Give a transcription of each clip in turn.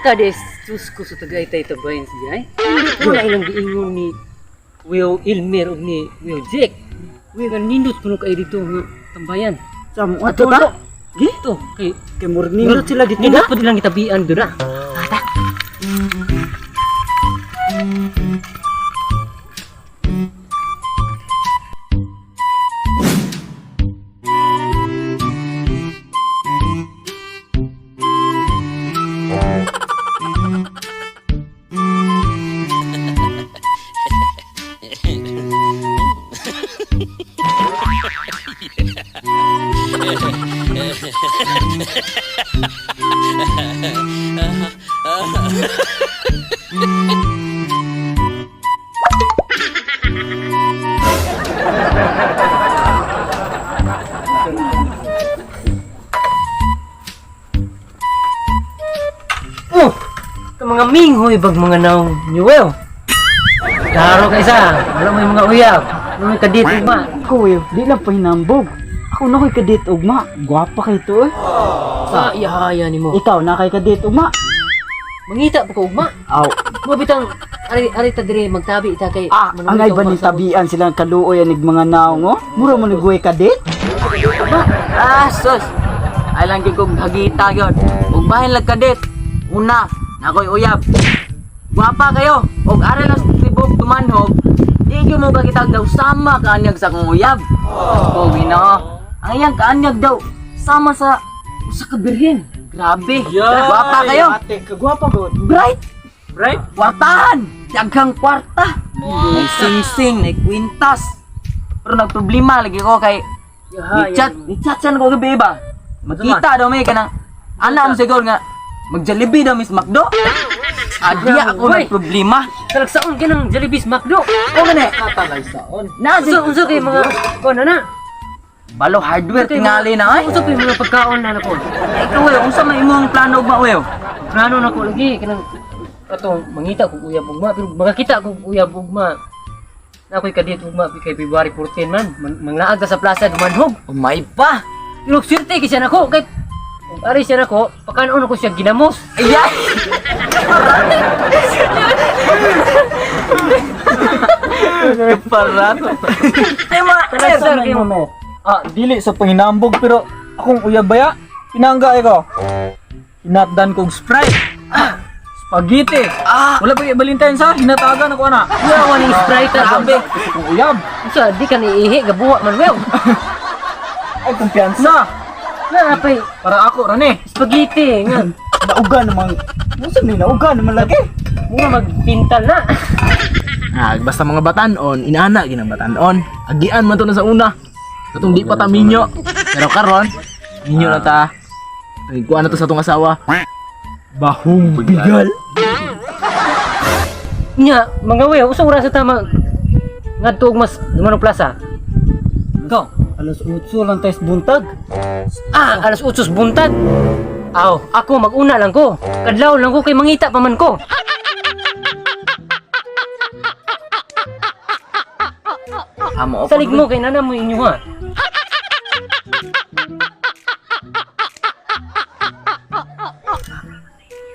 Tadi sus ko sa Tagaytay tabayin siya ay. Wala ilang giingon ni Will Ilmer ug ni Will Jack. Uy, nga nindot kuno kay dito nga tambayan. Sa mo ato ta? Dito kay Kay murag nindot sila dito nindot na. pud ilang gitabian dira. Ata. Oh, ka mga minghoy bag mga naong Newell. Daro kay isa, wala mo yung mga uyab. Wala mo yung kadit ugma. Ako eh, di lang pahinambog. Ako na ko'y kadate ugma. Gwapa kay to eh. Sa iyahaya nimo. Ikaw na kay kadate ugma. Mangita pa ko ugma. Aw. Mo bitang ari ari ta dire magtabi ta kay Ah, manuwi angay ta ba ugma ni sa- tabian silang kaluoy anig mga naong oh? Mura mo naghuway kadate? Ah, sus. Ay lang gyud kog hagita gyud. Ug bahin lag kadit. Una, nakoy uyab. Gwapa kayo. Og ari lang sa tibok tumanhog. Di gyud mo kakitag daw sama kaanyag sa akong uyab. Oh, Ginoo. Ang iyang kaanyag daw sama sa usa ka birhen. Grabe. Gwapa kayo. Ate, kagwapa gud. Bright. Bright? Kwartahan. Daghang kwarta. May singsing, may kwintas. Pero nagproblema lagi ko kay Yahaya ni-chat, nimo. ni-chat siya ko gabi ba? Magkita daw may kanang ana mo siguro nga mag-Jollibee daw Miss McDo. Adiya ako Uy! nagproblema. Talagsaon ka ng Jollibee's McDo. O gani. Na Unsa unsa kay mga kuan na? Balo hardware tingali na ay. Unsa kay mga pagkaon na nako? Ikaw eh, unsa man imong plano ugma wew? Plano na ko lagi kanang atong mangita kog uyab ugma pero makakita kog uyab ugma. Na ako'y kadit ugma kay February 14 man. Manglaag ta sa plaza dumanhog. Umay pa. Pero swerte kay siya nako kay kung ari siya nako, pakanon ako siya ginamos. Ayay. Parato. Ay ma, Talagsaon kay mo. Ah, dili sa panginambog pero akong uyab baya, pinangga ko. Hinatdan kog Sprite. Ah, spaghetti. Ah. Wala pa kay Valentine sa hinatagan ako ana. Yawa ning Sprite ah. Grabe. Akong uyab. Unsa di ka niihi gabuwa man wew. Ay kumpiyansa. Na apay Para ako rani. spaghetti nga. Nauga naman. Unsa ni nauga naman lagi? Mga magpintal na. Ah, basta mga batanon, inaana ginang batanon. Agian man to na sa una. Katong di pa ta minyo. Pero karon, minyo na ta. Nagkuha na to sa tong asawa. Bahong bigal. Nya, mga wew, unsa oras ta mag ngadto og mas dumanong plaza? Go. Alas 8 lang tayo sa buntag. Ah, alas 8 buntag. Aw, ako maguna lang ko. Kadlaw lang ko kay mangita pa man ko. Amo Salig mo kay nana mo inyo ha.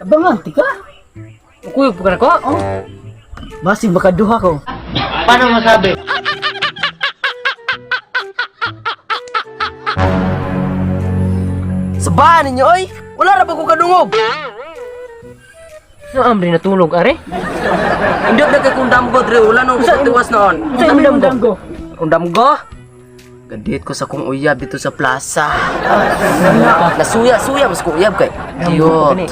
Abangan tika. Mukuyog pa ka nako. Oh. Basig baka duha ko. Paano masabi? Sabahan ninyo oy. Wala ra ba ko kadungog? Sa amri natulog are? Indot na kay kung damgo dre wala nung tiwas noon. Sa imong damgo. Kung damgo, gadit ko sa kong uyab dito sa plaza. Nasuya-suya mas kong uyab kay. Cute.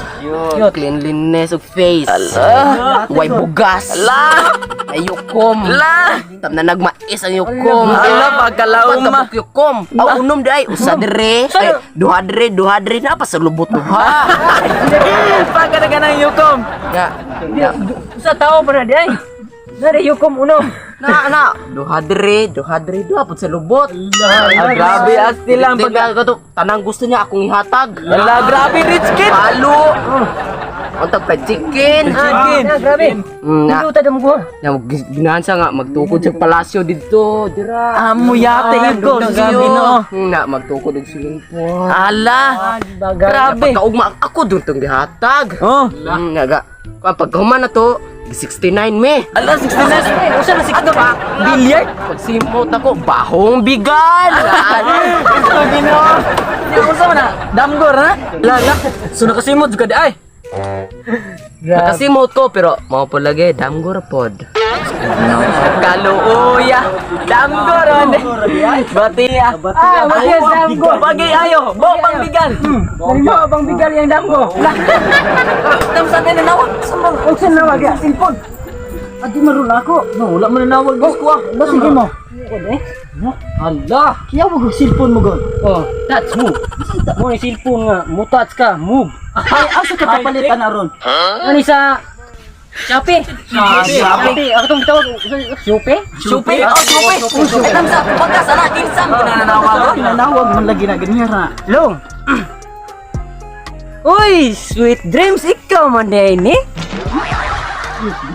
Cute. Cleanliness of face. Ala. Way bugas. Ala. Ayukom. Ala. Tam na nagmais ang yukom. Ala pagkalauma. Pagkabuk yukom. Aw unom di ay usa dire. Ay duha dire, duha dire na pa sa lubot duha. Pagkadagan ng yukom. Nga. Nga. Sa tao pa na di ay. Nare yukom unom. Na na. Duha dire, duha dire, duha pud sa lubot. Ah, grabe asti lang Pag pag ko to, tanang gusto niya akong ihatag. Ala, grabe rich kid. Palo. Unta fried chicken. Chicken. Ah, grabe. Na, Hindi ta mo ko. na ginahan sa nga magtukod sa palasyo didto, dira. Amo yate ko. Grabe no. Na magtukod og swimming pool. Ala. Grabe. Pagkaugma ako dun tong gihatag. Oh. Naga. Kuan pagkahuman na to, 69 me. Ala 69. Usa na si Ano ba? Billiard? Pagsimot ako, bahong bigal. Ito Ginoo. Unsa man na? Damgor na? Lala. So nakasimot jud ka di ay. Nakasimot ko pero mao po lagi damgor pod. Kaluoya. Damgor on. Bati ah. Ah, bati ang damgo. Bagay ayo. Bo pangbigal. Nalimo bang bigal yang damgo. Tam sa nanawag. Sambang. Unsa nawag ya? Cellphone. Adi maron ako. No, wala man nanawag boss ko ah. Ba sige mo. Hala. Kiyaw og cellphone mo gon. Oh, touch move. Mo ni cellphone nga, mo touch ka, move. Ay, asa ka kapalit ana ron? Ano sa Shopee. Shopee. Ako tong tawag Shopee. Supi. Oh, supi. Ay tam sa pagkas ana kinsa mo nanawag. Nanawag man lagi na ganyan ra. Long. Uy, sweet dreams ikaw man din eh.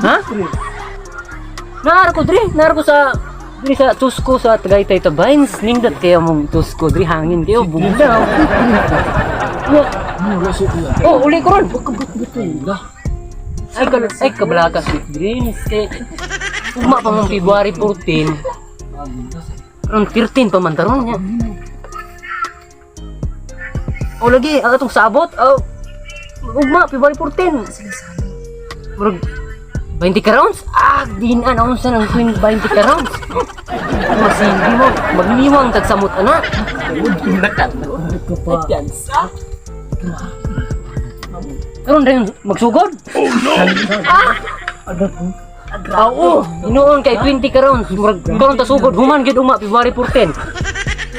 Ha? Naara ko dre, naara ko sa dri sa Tusko sa Tagaytay Tabines. Nindot kayo mong Tusko dri hangin kayo bugnaw. Oh, uli ko ron. Ay, kal ay kabalaka sweet dreams kay ugma pa mong February 14. Ron 13 pa man taron niya. O lagi, ang atong sabot. Oh, ugma, February 14. Murag, 20 ka rounds? Ah, di na, naunsa ng twin 20 ka rounds. Masindi mo, magniwang tagsamot ana. Karon rin magsugod. Oh no. Ah! Oo, inoon kay 20 ka rounds. Murag karon ta sugod human gyud uma February 14.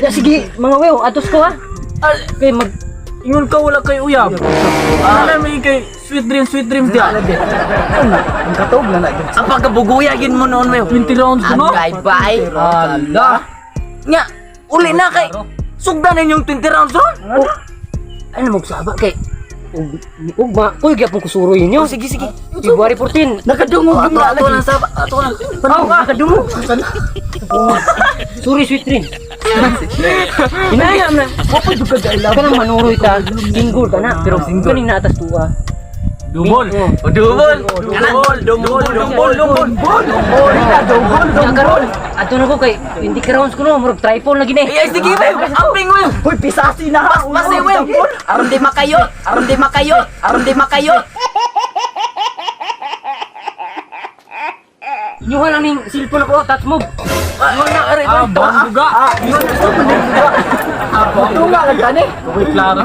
Ya sige, mga wew, atos ko ha. Kay mag Ingon ka wala kay uyab. Ano may kay sweet dreams, sweet dreams diya. Ang katuog na na gyud. Ang pagkabuguya gin mo noon mayo. 20 rounds ko no. Bye bye. Ala. Nya, uli na kay sugdan ninyong 20 rounds ron. ano magsaba kay ugma, uy gyapon ko suroy ninyo. Oh, sige sige. February 14. Nakadungog Ato ato lang sa ato lang. Oh, nakadungog. Sorry, sweet dream. Hinayam na. Kanang manuroy ta, single ka na, pero kaning naatas tuwa. Dumol. Oh. Dubol. Dumol, dumol, dumol, dumol. Dungol, Nya karon, ato na ko kay 20 ka rounds ko no, murag tripod lagi ni. Ay, sige wew. Amping wew. Hoy, pisasi na ha. Pase wew. Aron di makayot, aron di makayot, aron di makayot. Inyuha lang ning cellphone ako, touch move. Wala are. Ah, bangga. Tunga lang tani. Uy, klaro.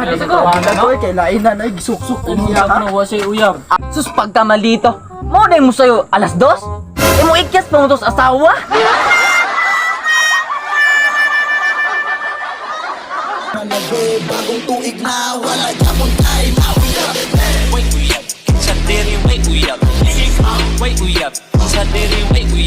Hoy, kay lain na nay gisuksok ko niya Uyab ha. no, wa siya uyab. Sus pagkamalito. Mo na mo sayo alas dos? Imo ikyas pa mo tos asawa? Sa diri way uyab. Way uyab. Sa diri way uyab.